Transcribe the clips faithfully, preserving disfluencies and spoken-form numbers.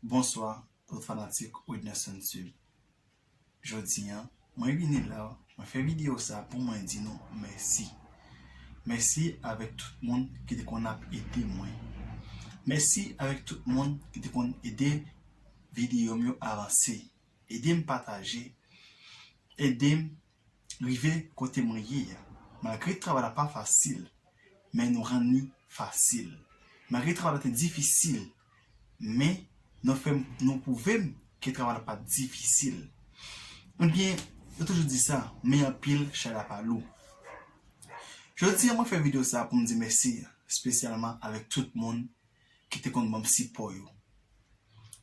Bonswa, tout fanatik Widnerson Tube. Jodi a, mwen vini la, mwen fè videyo sa pou mwen di nou mèsi. Mèsi avèk tout moun ki te konn ap ede mwen. Mèsi avèk tout moun ki te konn ede videyo m yo avanse. Ede m pataje. Ede m rive kote mwen ye a. Malgre travay la pa fasil, men nou rann li fasil. Malgre travay la te difisil, men nou fè m, nou pwouve m ke travay la pa difisil. Ebyen, yo toujou di sa, men anpil chay la pa lou. Jodi a, mwen fè videyo sa pou m di mèsi, espesyalman avèk tout moun ki te konn ban m sipò yo.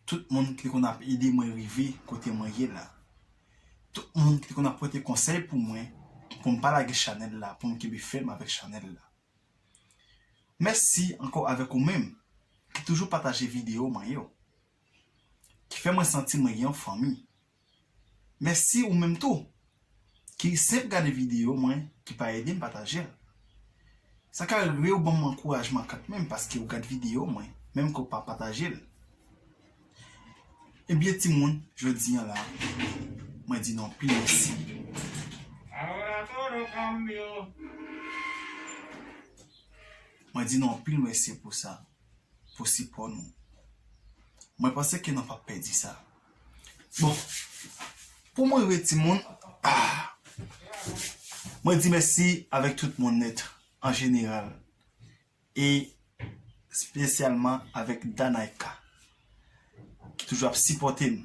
Tout moun ki te konn ap ede mwen rive kote mwen ye la. Tout moun ki te konn ap pote konsèy pou mwen, pou m pa lage chanèl la, pou m kenbe fèm avèk chanèl la. Mèsi ankò avèk ou menm ki toujou pataje videyo mwen yo, ki fè mwen santi mwen gen yon fanmi. Mèsi ou menm tou ki senp gade videyo mwen, ki pa ede m pataje l. Sa ka rive ou ban m ankourajman kanmenm paske ou gad videyo mwen, menm ke w pa pataje l. Ebyen timoun, jodi a la, mwen di nou anpil mèsi. Ahora todo cambió. Mwen di nou anpil mèsi pou sa, pou sipò nou. Mwen panse ke nou p ap pèdi sa. Bon, pou mwen rive timoun, ah, mwen di mèsi avèk tout moun nèt, an jeneral. E espesyalman avèk Danaika, ki toujou ap sipòte m.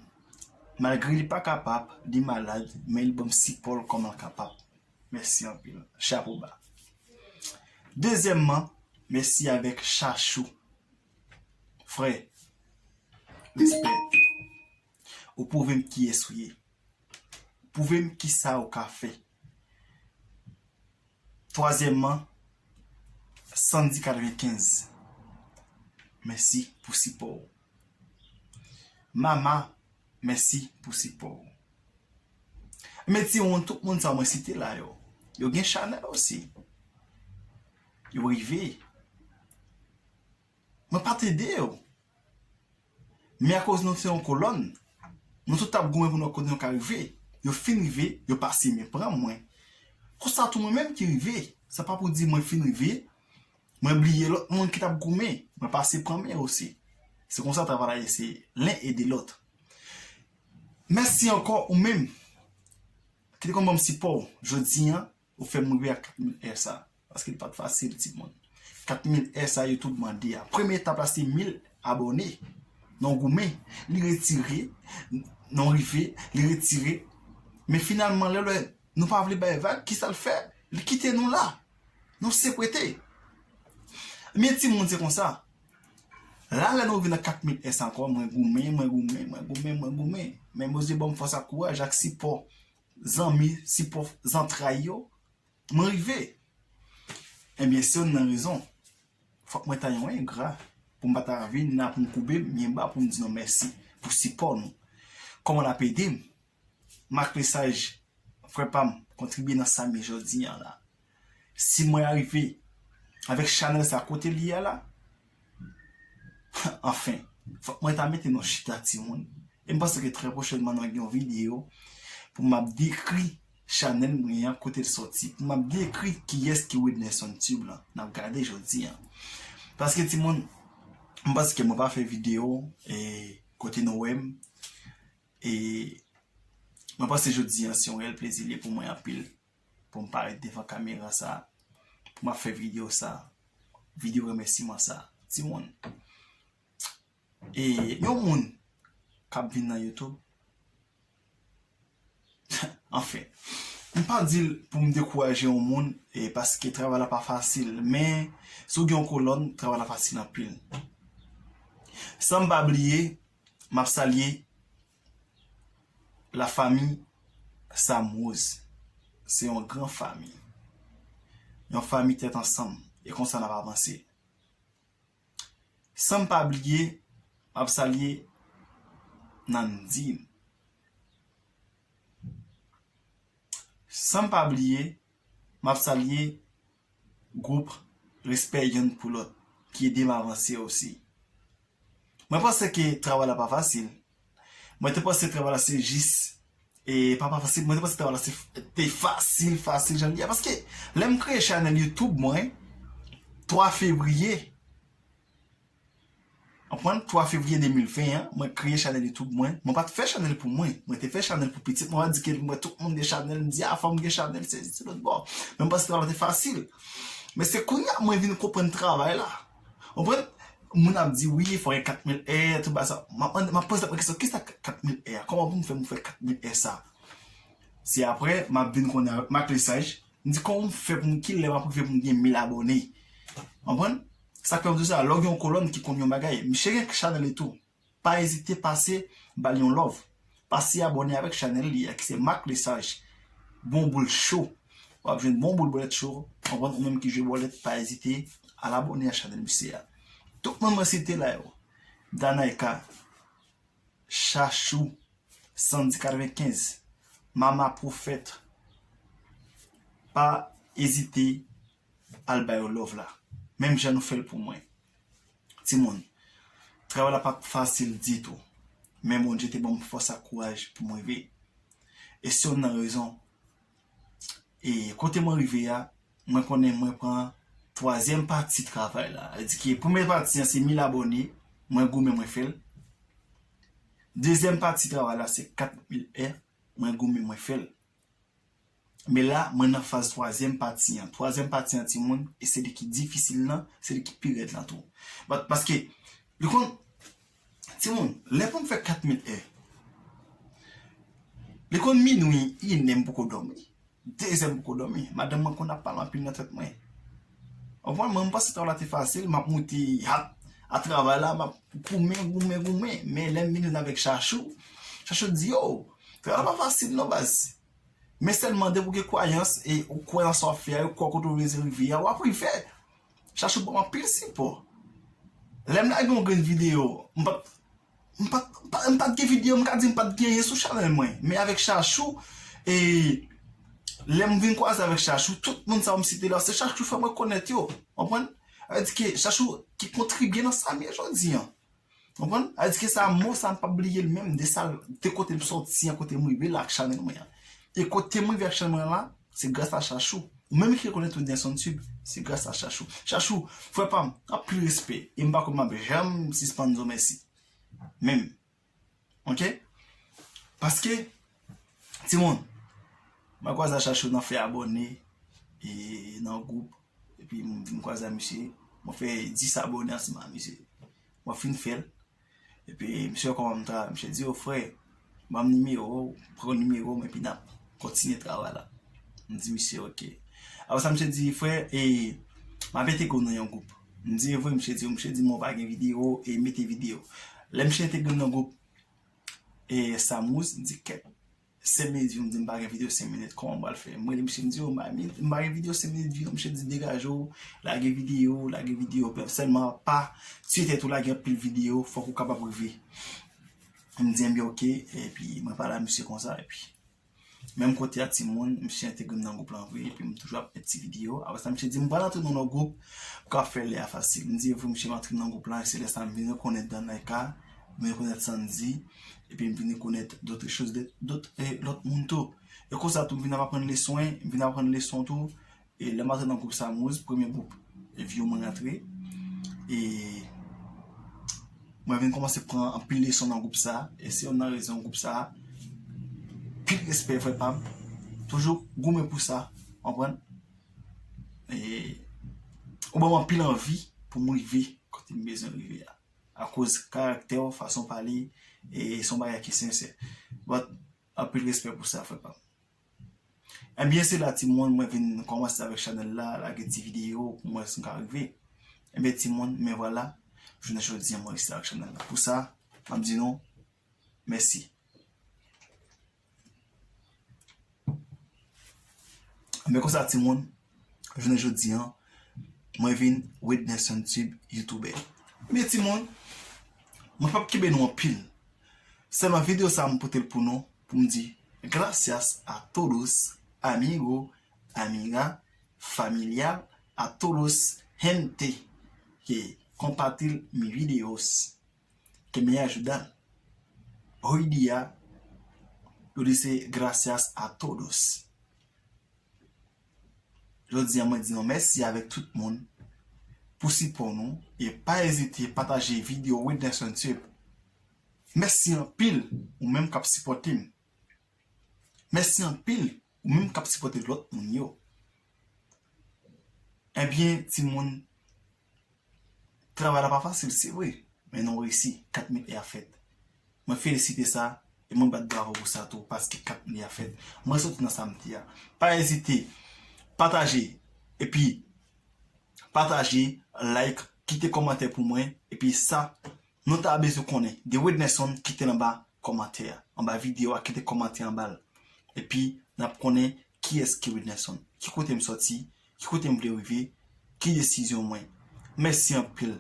Malgre li pa kapab, li malad, men li ban m sipò l kòman l kapab. Mèsi anpil. Chapo ba. Dezyèmman, mèsi avèk Chachou. Frè, respè. Ou pwouve m kiyès ou ye. Pwouve m kisa ou ka fè. Twazyèmman, Sandy katrevenkenz. Mèsi pou sipò w. Mama, mèsi pou sipò w. Men timoun, tout moun sa mwen site la yo, yo gen chanèl osi. Yo rive. Mwen pa t ede yo. Men akoz nou se yon kolòn, nou tout t ap goumen pou nou wè kote nou ka rive. Yo fin rive, yo pase men pran mwen. Konsa tou mwen menm ki rive, sa pa pou di mwen fin rive, mwen bliye lòt moun ki t ap goumen, mwen pase pran men yo osi. Se konsa travay la ye, se l'un aide l'autre. Mèsi ankò ou menm ki te konn ban m sipò w jodi a, ou fè m rive a kat mil R sa. Paske li pa t fasil, timoun. Kat mil R sa YouTube mande a. Premye etap la se mil abòne. Non goumen, li retire, non rive, li retire. Men finalman, lè, lè nou pa vle bay vag, kisa l fè? Li kite nou la. Nou sekwete. Men timoun, se konsa. La, lè nou vin nan kat mil S ankò, mwen goumen, mwen goumen, mwen goumen, mwen goumen. Men Bondye ban m fòs ak kouraj ak sipò zanmi, sipò zantray yo, mwen rive. Ebyen, se youn nan rezon. Fòk mwen ta yon engra pou m pa ta vin la pou m koube m byen ba pou m di nou mèsi pou sipò nou. Kòman n ap ede m? Mak Lesaj, frè pa m, kontribye nan sa m ye jodi a la. Si mwen arive avèk chanèl sa kote li ye a la, anfen, fòk mwen ta mete nou chita timoun. E m panse ke trè pwochènman nou gen yon videyo pou m ap dekri chanèl mwen an, kote l sòti, pou m ap dekri kiyès ki Widnerson Tube lan n ap gade jodi a. Paske timoun, m panse ke mwen pa fè videyo e kote nou wè m. E mwen panse jodi a se yon reyèl plezi li ye pou mwen anpil pou m parèt devan kamera sa, pou m ap fè videyo sa, videyo remèsiman sa. Timoun, e yon moun k ap vin nan YouTube, anfen, m pa di l pou m dekouraje yon moun, e paske travay la pa fasil, men si w gen yon kolòn, travay la fasil anpil. San m pa bliye, m ap salye la famille Sam Rose. Se yon gran fanmi. Yon fanmi tèt ansanm. E konsa n ap avanse. San m pa bliye, m ap salye Nandine. San m pa bliye, m ap salye gwoup Respè Youn pou Lòt ki ede m avanse osi. Mwen panse ke travay la pa fasil. Mwen te panse travay la se jis, e pa, pa fasil. Mwen te panse travay la se, te fasil, fasil jan li ye. Paske lè m kreye chanèl YouTube mwen, twa fevriye, konprann, twa fevriye de mil ven an, mwen kreye chanèl YouTube mwen. Mwen pa t fè chanèl pou mwen. Mwen te fè chanèl pou pitit mwen. Mwen di ke mwen, tout moun gen chanèl. M di, a, fò m gen chanèl, se, se lòt bò. Men m panse travay la te fasil. Men se kounye a mwen vin konprann travay la. Konprann? Moun ap di, wi, fò gen kat mil è, tout bagay sa. M ap mande, m ap poze tèt mwen kesyon, kisa kat mil è a? Kòman pou m fè pou m fè kat mil è sa? Se apre, m ap vin konnen avèk Marc Lesage. M di, kòman m fè pou m, ki lè m ap rive pou m gen mil abòne? Konprann? Sa k fè m di w sa, lè w gen yon kolòn ki konn yon bagay. Misye gen chanèl li tou. Pa ezite pase, ba l yon love. Pase abòne avèk chanèl li a, ki se Marc Lesage. Bon boul cho. W ap jwenn bon boul bòlèt cho. Konprann, ou menm ki jwe bòlèt, pa ezite al abòne a chanèl misye a. Tout moun mwen site la yo. Danaika, Chachou, Sandy katrevenkenz, Mama Pwofèt, pa ezite al ba yo love la. Menm jan nou fè l pou mwen. Timoun, travay la pa t fasil ditou. Men Bondye te ban m fòs ak kouraj pou m rive. E se youn nan rezon. E kote mwen rive a, mwen konnen mwen pran twazyèm pati travay la. Sa vle di ke premye pati an se mil abòne, mwen goumen, mwen fè l. Dezyèm pati travay la se kat mil è, mwen goumen, mwen fè l. Men la, mwen nan faz twazyèm pati an. Twazyèm pati an, timoun, e se li ki difisil lan, se li ki pi rèd lan tou. But, paske, li konn, timoun, lè pou m fè kat mil è, li konn minwi, inè m poko dòmi. Dezè m poko dòmi. Madanm mwen konn ap pale anpil nan tèt mwen. Ou konprann, mwen, m panse travay la te fasil, m ap moute a, a travay la, m ap goumen, goumen, goumen. Men lè m vin jwenn avèk Chachou, Chachou di, yo, travay la pa fasil non, baz. Men sèlman depi w gen kwayans e ou kwè nan sa w ap fè a, ou kwè kote w vle rive a, w ap rive. Chachou ban m anpil sipò. Lè m lage yon grenn videyo, m pa t, m pa t, m pa, m pa t gen videyo, m ka di m pa t gen anyen sou chanèl mwen. Men avèk Chachou, e lè m vin kwaze avèk Chachou, tout moun sa yo m site la, se Chachou fè mwen konèt yo. Konprann? Sa vle di ke Chachou ki kontribye nan sa m ye jodi an. Konprann? Sa vle di ke sa, mo sa, m p ap bliye l menm, de sa, de kote m sòti an, kote m rive la ak chanèl mwen an. E kote m rive ak chanèl mwen la, se gras a Chachou. Ou menm ki rekonèt Wilderson Tube, se gras a Chachou. Chachou, frè pa m, anpil respè. E m pa kwè m ap janm sispann di w mèsi. Menm. Oke? Paske, timoun, mwen kwaze a Chachou nan fè abòne, e nan gwoup, epi m vin kwaze a misye, mwen fè dis abòne ansanm a misye. Mwen fin fè l, epi misye wè kòman m travay, misye di, yo, frè, ban m nimewo w, pran nimewo m, epi n ap kontinye travay la. M di misye, oke. Apre sa, misye di, frè, e, m ap entegre w nan yon gwoup. M di, e vre, misye di, misye di, mwen pa gen videyo, e mete videyo. Lè misye entegre m nan gwoup, e Samouz, m di, kèt, senk minit view, m di, m pa gen videyo senk minit, kòman m pral fè? M rele misye, m di, yo, m pa gen, m pa gen videyo senk minit view non, misye di, degaje w, lage videyo, lage videyo, sèlman pa tiye tèt ou lage anpil videyo, fòk ou kapab rive. M di, enben, oke, epi mwen pale a misye konsa, epi menm kote a timoun, misye entegre m nan gwoup lan vre, epi m toujou ap met ti videyo. Apre sa, misye di, m pral antre nou nan gwoup, pou ka fè lè a fasil. M di, e vre, misye antre m nan gwoup lan, e se lè sa m vin rekonèt Danaika, m vin rekonèt Sandy, epi m vin rekonèt dòt choz, dòt, e, lòt moun tou. E konsa tou, m vin ap aprann leson, m vin aprann leson tou, E lè m antre nan gwoup Samouz, premye gwoup, e view mwen rantre. E mwen vin kòmanse pran anpil leson nan gwoup sa. E se youn nan rezon gwoup sa. Anpil respè, frè pa m. Toujou goumen pou sa, konprann? E ou ban m anpil anvi pou m rive kote m bezwen rive a. Akoz karaktè w, fason w pale, e se yon bagay ki sensè. But, anpil respè pou sa, frè pa m. Ebyen, se la, timoun, mwen vin kòmanse avèk chanèl la, lage ti videyo pou m wè si m ka rive. Ebyen, timoun, men vwala, jounen jodi a, mwen resi avèk chanèl la. Pou sa, m ap di nou, mèsi. Men konsa, timoun, jounen jodi a, mwen vin Widnerson Tube, youtubè. Men, timoun, mwen p ap kenbe nou anpil. Sèlman videyo sa a m pote l pou nou, pou m di, gracias a todos, amigo, amiga, familia, a todos, gente que compartir mis videos. que me ayudan. Hoy día, yo di se gracias a todos. Jodi a, mwen di nou mèsi avèk tout moun pou sipò nou e pa ezite pataje videyo Widnerson Tube. Mèsi anpil ou menm k ap sipòte m. Mèsi anpil ou menm k ap sipòte lòt moun yo. Ebyen, timoun, travay la pa fasil, se vre, men nou reyisi, kat mil e a fèt. Mwen felisite sa, e mwen bat bravo pou sa tou, paske kat mil e a fèt. Mwen soti nan sa m te a. Pa ezite, pataje, epi pataje, like, kite kòmantè pou mwen, epi sa, nou ta bezwen konnen, de Widnerson, kite l anba kòmantè a, anba videyo a, kite kòmantè anba l. Epi, n ap konnen kiyès ki Widnerson, ki kote m sòti, ki kote m vle rive, ki desizyon mwen. Mèsi anpil.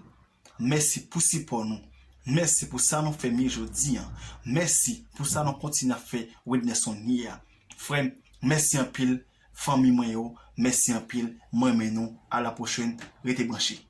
Mèsi pou sipò nou. Mèsi pou sa nou fè m ye jodi a. Mèsi pou sa nou kontinye ap fè Widnerson ye a. Frè m, mèsi anpil. Fanmi mwen yo, mèsi anpil. Mwen renmen nou. A la pwochèn. Rete branche.